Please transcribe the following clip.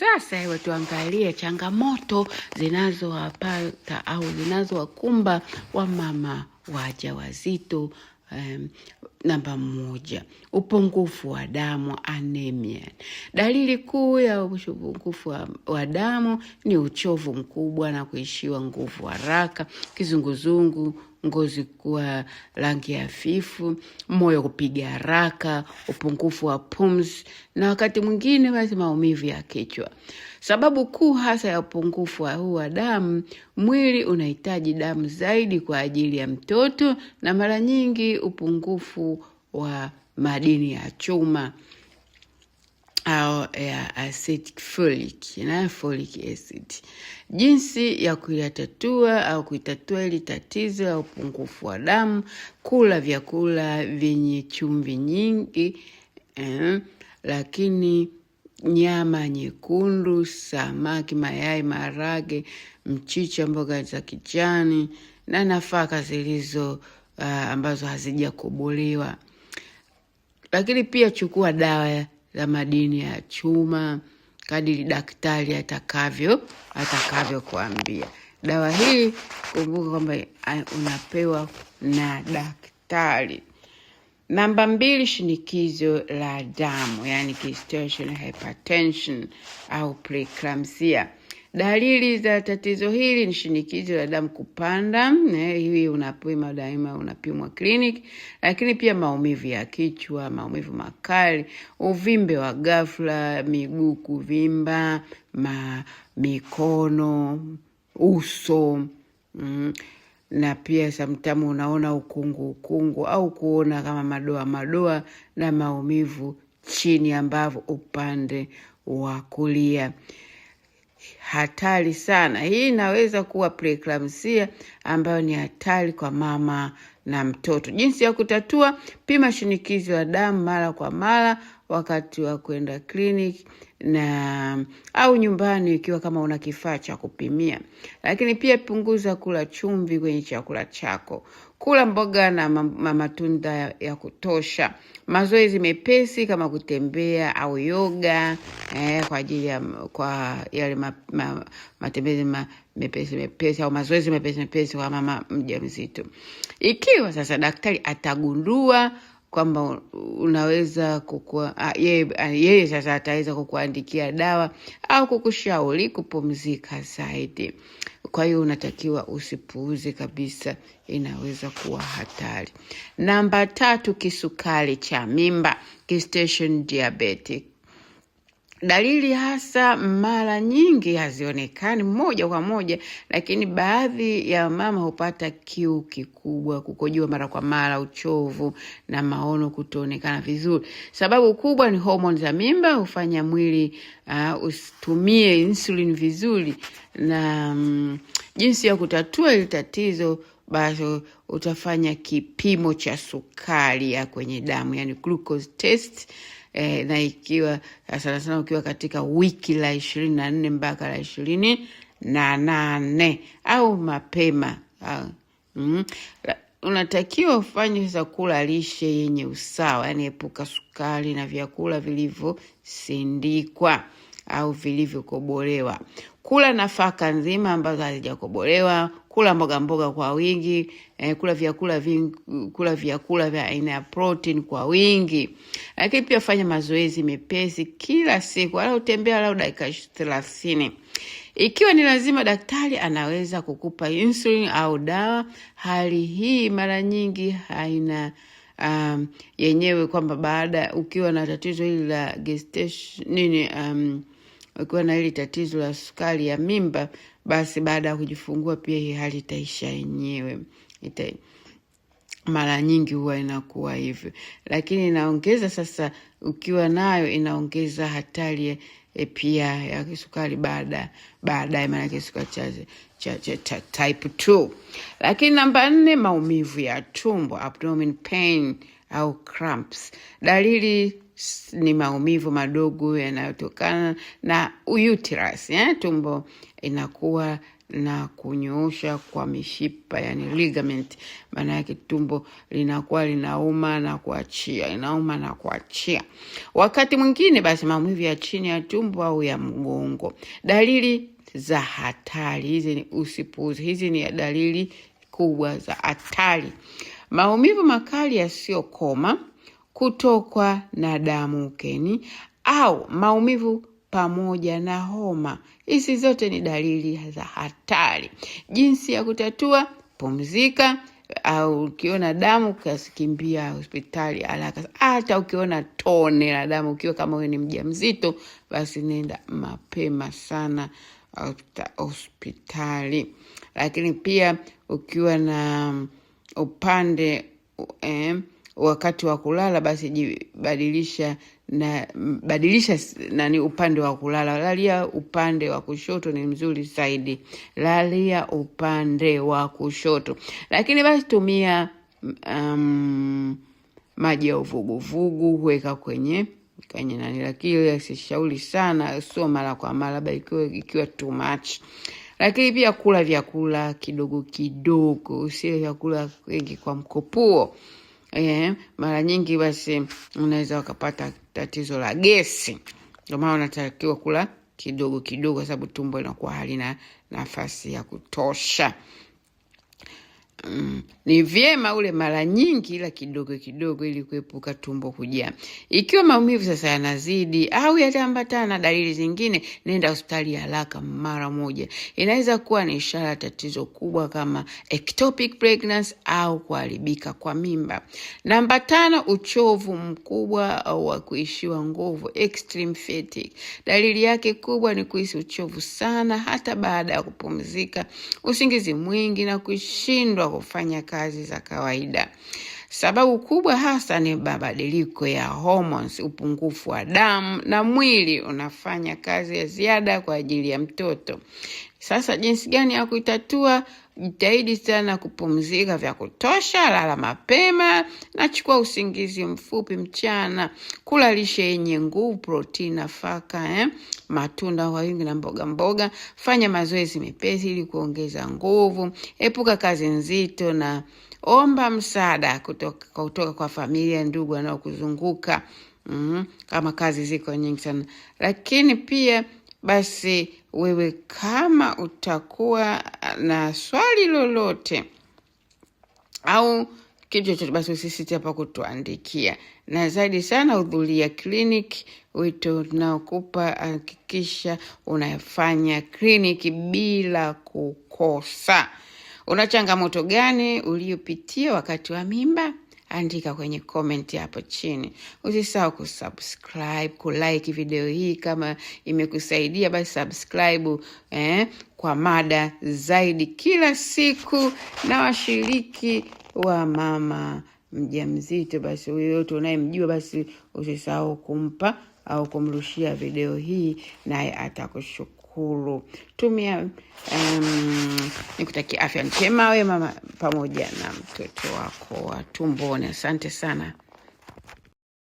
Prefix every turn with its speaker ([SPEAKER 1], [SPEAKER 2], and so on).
[SPEAKER 1] Sasa hebu tuangalie changamoto zinazowapata au zinazowakumba wamama wajawazito. Namba 1, upungufu wa damu, anemia. Dalili kuu ya upungufu wa damu ni uchovu mkubwa na kuishiwa nguvu haraka, kizunguzungu, ngozi kuwa rangi hafifu, moyo kupiga haraka, upungufu wa pumzi na wakati mwingine basi maumivu ya kichwa. Sababu kuu hasa ya upungufu huu wa damu, mwili unahitaji damu zaidi kwa ajili ya mtoto na mara nyingi upungufu wa madini ya chuma au ya acetic folic na folic acid. Jinsi ya kuyatatua au kuitatua hili tatizo la upungufu wa damu: kula vyakula vyenye chumvi nyingi, lakini nyama nyekundu, samaki, mayai, maharage, mchicha, mboga za kijani na nafaka zilizo ambazo hazijakobolewa. Lakini pia chukua dawa za madini ya chuma kadiri daktari atakavyokuambia. Dawa hii kumbuka kwamba unapewa na daktari. Namba 2, shinikizo la damu, yani gestational hypertension au preeclampsia. Dalili za tatizo hili ni shinikizo la damu kupanda, hii unapima daima, unapimwa kliniki, lakini pia maumivu ya kichwa, maumivu makali, uvimbe wa ghafla, miguu kuvimba, mikono, uso, na pia sometimes unaona ukungu ukungu au kuona kama madoa madoa na maumivu chini ya mbavu upande wa kulia. Hatari sana. Hii inaweza kuwa preeclampsia ambayo ni hatari kwa mama na mtoto. Jinsi ya kutatua: pima shinikizo la damu mara kwa mara wakati wa kwenda kliniki na au nyumbani ikiwa kama una kifaa cha kupimia. Lakini pia punguza kula chumvi kwenye chakula chako. Kula mboga na matunda ya kutosha. Mazoezi mepesi kama kutembea au yoga, kwa ajili ya kwa yale matembezi mepesi mepesi au mazoezi mepesi mepesi kwa mama mjamzito. Ikiwa sasa daktari atagundua kwamba unaweza kukua, yeye sasa ataweza kukuandikia dawa au kukushauri kupumzika zaidi. Kwa hiyo unatakiwa usipuuze kabisa, inaweza kuwa hatari. Namba 3, kisukari cha mimba, gestation diabetic. Dalili hasa mara nyingi hazionekani moja kwa moja, lakini baadhi ya mama hupata kiu kikubwa, kukojoa mara kwa mara, uchovu na maono kutoonekana vizuri. Sababu kubwa ni homoni za mimba hufanya mwili usitumie insulin vizuri. Na jinsi ya kutatua hili tatizo, basi utafanya kipimo cha sukari ya kwenye damu, yani glucose test. Na ikiwa sana sana ukiwa katika wiki la 24 mpaka la 28 au mapema. Unatakiwa ufanye sasa kula lishe yenye usawa, yani epuka sukari na vyakula vilivyosindikwa au vilivyokobolewa. Kula nafaka nzima ambazo hazijakobolewa, kula mboga mboga kwa wingi, kula vyakula vingi, kula vyakula vya aina ya protein kwa wingi. Lakini pia fanya mazoezi mepesi kila siku, wala utembea walau dakika 30. Ikiwa ni lazima, daktari anaweza kukupa insulin au dawa. Hali hii mara nyingi haina yenyewe, kwamba baada ukiwa na tatizo hili la gestation nini, ukiwa na hili tatizo la sukari ya mimba, basi baada ya kujifungua pia hii hali itaisha yenyewe. Mara nyingi huwa inakuwa hivyo, lakini inaongeza sasa, ukiwa nayo inaongeza hatari pia ya kisukari baadaye, maana kisukari cha type 2. Lakini namba 4, maumivu ya tumbo, abdomen pain au cramps. Dalili ni maumivu madogo yanayotokana na uterus, tumbo inakuwa na kunyoosha kwa mishipa, yani ligament. Maana yake tumbo linakuwa linauma na kuachia, linauma na kuachia. Wakati mwingine basi maumivu ya chini ya tumbo au ya mgongo. Dalili za hatari hizi ni usipuuze, hizi ni dalili kubwa za hatari: maumivu makali yasiyokoma, kutokwa na damu ukeni au maumivu pamoja na homa. Hizi zote ni dalili za hatari. Jinsi ya kutatua: pumzika, au ukiona damu kimbia hospitali haraka. Hata ukiona tone la damu, ukiwa kama wewe ni mjamzito, basi nenda mapema sana hospitali. Lakini pia ukiwa na upande wakati wa kulala, basi jibadilisha na badilisha nani upande wa kulala. Lalia upande wa kushoto ni mzuri zaidi, lalia upande wa kushoto. Lakini basi tumia maji ya uvuguvugu huweka kwenye nani, lakini sishauri sana, sio mara kwa mara, labda ikiwa too much. Lakini pia kula vyakula kidogo kidogo, usile vyakula vingi kwa mkopuo. Mara nyingi basi unaweza ukapata tatizo la gesi. Ndio maana unatakiwa kula kidogo kidogo, kwa sababu tumbo inakuwa halina nafasi ya kutosha. Ni vyema ule mara nyingi ila kidogo kidogo, ili kuepuka tumbo kujaa. Ikiwa maumivu sasa yanazidi au yataambatana na dalili zingine, nenda hospitali haraka mara moja. Inaweza kuwa ni ishara ya tatizo kubwa kama ectopic pregnancy au kuharibika kwa mimba. Namba 5, uchovu mkubwa au wa kuishiwa nguvu, extreme fatigue. Dalili yake kubwa ni kuhisi uchovu sana hata baada ya kupumzika, usingizi mwingi na kushindwa kufanya kazi za kawaida. Sababu kubwa hasa ni mabadiliko ya hormones, upungufu wa damu na mwili unafanya kazi ya ziada kwa ajili ya mtoto. Sasa jinsi gani ya kuitatua? Jitahidi sana kupumzika vya kutosha, lala mapema na chukua usingizi mfupi mchana, kula lishe yenye nguvu, protini, nafaka, matunda kwa wingi na mboga mboga. Fanya mazoezi mepesi ili kuongeza nguvu, epuka kazi nzito na omba msaada kutoka kwa familia, ndugu wanaokuzunguka, kama kazi ziko nyingi sana. Lakini pia basi wewe kama utakuwa na swali lolote au kitu chochote, basi usisite hapa kutuandikia, na zaidi sana hudhuria kliniki. Wito tunaokupa, hakikisha unafanya kliniki bila kukosa. Una changamoto gani uliyopitia wakati wa mimba? Andika kwenye comment hapo chini. Usisahau kusubscribe, kulike video hii kama imekusaidia, basi subscribe kwa mada zaidi kila siku na washiriki wa mama mjamzito. Basi yoyote unayemjua, basi usisahau kumpa au kumrushia video hii, naye atakushukuru. Tumia nikutakia afya njema we mama pamoja na mtoto wako wa tumboni. Asante sana.